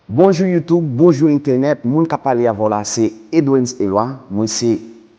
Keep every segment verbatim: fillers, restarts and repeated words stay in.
Bonjou YouTube, bonjou entènèt, moun k ap pale avè w la se Edwens Eloi, mwen se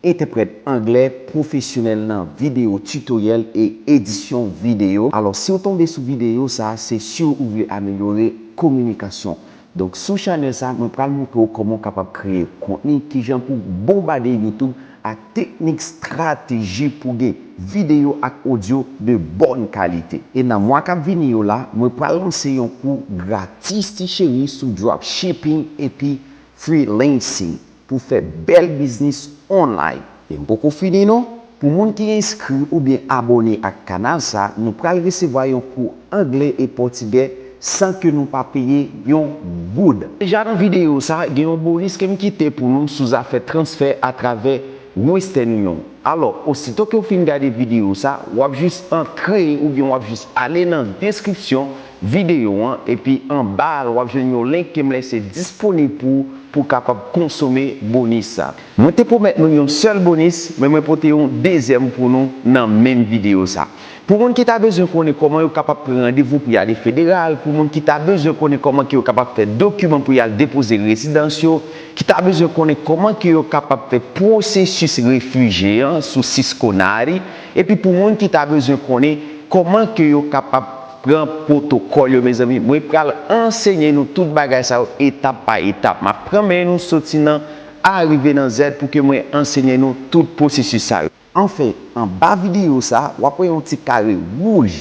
entèprèt anglè pwofesyonèl nan videyo titoryèl e edisyon videyo. Alò, si w tonbe sou videyo sa, se si w vle amelyore kominikasyon. Donk, sou chanèl sa, mwen pral montre w kòman w kapab kreye kontni, kijan pou w bonbade YouTube ak teknik, estrateji pou gen videyo ak odyo de bòn kalite. E nan mwa k ap vini yo la, mwen pral lanse yon kou gratis ti cheri sou dropshipping epi freelancing pou fè bèl biznis online. E m poko fini non. Pou moun ki enskri oubyen abòne ak kanal sa, nou pral resevwa yon kou anglè e pòtigè san ke nou pa peye yon goud. Deja nan videyo sa, gen yon bonis ke m kite pou nou sou zafè transfè atravè Western Union. Alò, osito ke w fin gade videyo sa, w ap jis antre oubyen w ap jis ale nan deskripsyon videyo an, epi anba a, w ap jwenn yon link ke m lese disponib pou ou, pou w kapab konsome bonis sa. Mwen te pwomèt nou yon sèl bonis, men mwen pote yon dezyèm pou nou nan menm videyo sa. Pou moun ki ta bezwen konnen kòman yo kapab pran randevou pou y ale federal, pou moun ki ta bezwen konnen kòman ke yo kapab fè dokiman pou y al depoze rezidans yo, ki ta bezwen konnen kòman ke yo kapab fè pwosesis refijye an sou Cisco Nari, epi pou moun ki ta bezwen konnen kòman ke yo kapab pran pwotokòl yo, mezanmi, mwen pral ansenye nou tout bagay sa yo etap pa etap. M ap pran men nou soti nan A rive nan Z pou ke mwen ansenye nou tout pwosesis sa yo. Anfen, anba videyo sa, w ap wè yon ti kare wouj.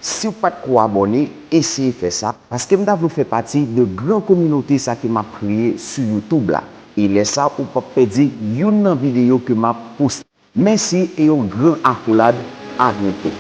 Si w pa t ko abòne, eseye fè sa, paske m ta vle w fè pati de gran kominote sa ke m ap kreye sou YouTube la. E lè sa, ou p ap pèdi youn nan videyo ke m ap poste. Mèsi e yon gran akolad, a byento.